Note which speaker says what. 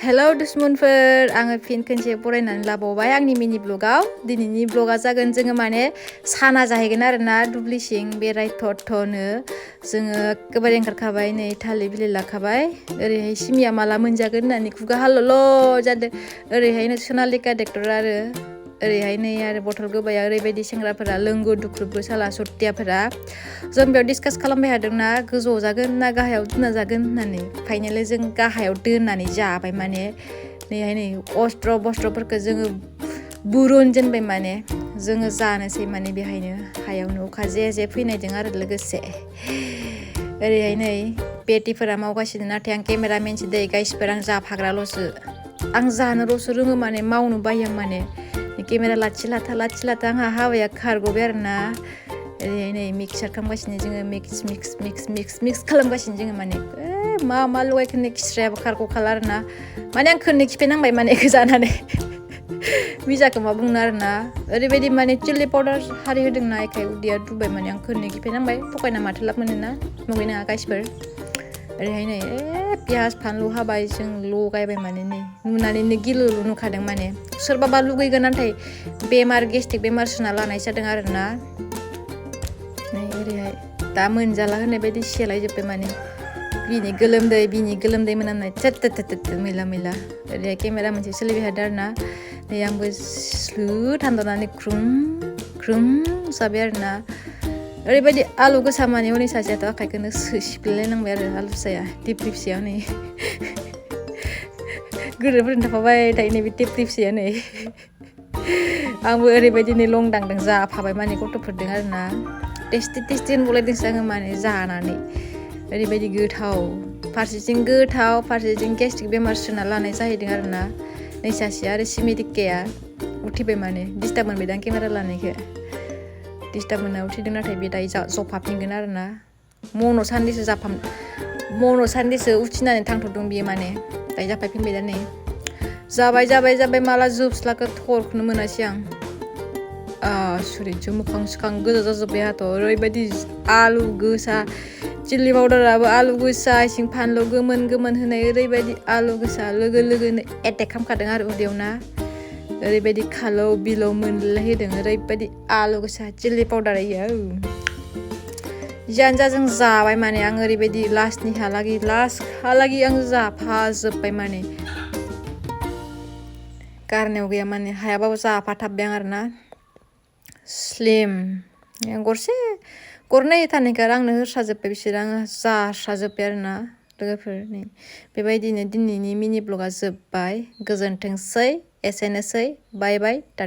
Speaker 1: Hello दुश्मनफोर आङो फिन खनसे बरायनानै लाबावबाय आंनि मिनि ब्लगाव दिनैनि ब्लगा जागोन जोङो माने साना जाहैगोन आरोना दुब्लिसिं बेरायथ'नो जोङो एखेबारे ओंखारखाबाय नै थालिर बिलाइ लाखाबाय ओरैहाय सिमिया माला मोनजागोन होननानै खुगा हालल' जादों ओरैहायनो सनालिका ट्रेक्टर आरो ओरैहाय नै आरो बथल गोबाया ओरैबायदि सेंग्राफोरा लोंगु दुख्रुबो साला सथियाफोरा जों बेयाव डिसकास खालामबाय थादोंना गोजौआव जागोन ना गाहायाव दोनना जागोन होननानै फाइनालि जों गाहायाव दोननानै जाबाय माने नैहाय नै अस्त्र बस्त्रफोरखौ जोङो बुरुनजेनबाय माने जोङो जानोसै माने बेहायनो हायावनो अखा जे फैनायजों आरो लोगोसे ओरैहाय नै बेटिफोरा मावगासिनो नाथाय आं केमेरामेनसो दै गाइसफोर आं जाफाग्राल'सो आं जानोल'सो रोङो माने मावनो बायो आं माने केमेरा लाथि लाथा आंहा हाबाया खारग'बाय आरोना ओरैहाय नै मिक्सार खालामगासिनो जोङो मिक्स खालामगासिनो जोङो माने मा लगायखोनो खिस्रायाबो खारग'खाला आरोना माने आं खोननै खिफेनांबाय माने इखौ जानानै बिजाखौ मा बुंनो आरोना ओरैबायदि माने चिल्ली पाउडार हारि होदोंना एखाय उदैया दुबाय माने आं खोननै खिफेनांबाय थगायना माथो लाब मोनोना नंगौ नङा गाइसफोर ओरैहाय नै पियास फानलु हाबाय जों लगायबाय माने नै नुनानैनो गिलुलु नुखादों माने सोरबाबा लुगैगोन नाथाय बेमार गेस्ट्रिक बेमार सोना लानाय जादों आरोना नै ओरैहाय दा मोनजाला होननाय बायदि सेलायजोब्बाय माने बिनि गोलोमदै मोनामनाय थोद मैला ओरैहाय केमेरा मोनसे सोलिबाय थादों आरोना नै आंबो स्लु थांदनानै ख्रुम जाबाय आरोना ओरैबायदि आलु गोसा माने हनै सासेयाथ' आखाइखौनो सिफ्लेलायनांबाय आरो आलु फिसाया टिपसिया नै गोदोरफोरनो थाफाबाय थायो नै बे टिपसिया नै आंबो ओरैबायदि नै लंदांदों जाफाबाय माने गथ'फोरदों आरोना टेस्टि होनबावलायदोंसो आङो माने जानानै ओरैबायदि गोथाव फारसेथिं गेस्ट्रिक बेमार सोना लानाय जाहैदों आरोना नै सासेया आरो सिमेटिकाया उथिबाय माने डिस्टार्ब मोनबायदां केमेरा लानायखौ डिस्टार्ब मोनना उथिदों नाथाय बे दायो जफाफिनगोन आरोना मन' सान्दिसो उथिनानै थांथ'दों बियो माने दायो जाफायफिनबाय दा नै जाबाय माला जोबस्लाखौ थरखौनो मोनासै आं सुरिजों मोखां सोखां गोजा जाजोब्बाय आंहाथ' ओरैबायदि आलु गोसा चिल्ली पाउडाराबो आलु गोसा इसिं फानलु गोमोन होनाय ओरैबायदि आलु गोसा लोगोनो एटेक खालामखादों आरो उदैयाव ना ओरैबायदि खालौ बिलौ मोनलायहोदों ओरैबायदि आलु गोसा चिल्ली पाउडार इयो जियानो जा जों जाबाय माने आं ओरैबायदि लास्टहालागै आं जाफाजोब्बाय माने गारनायाव गैया माने हायाबाबो जाफाथाबबाय आं आरोना स्लिम गरनै थानायखौ आंनो होस्राजोब्बाय बिसोर आङो जास्राजोब्बाय आरोना लोगोफोर नै बेबायदिनो दिनैनि मिनि ब्लगा जोब्बाय गोजोनथोंसै एसेनोसै बाय टाटा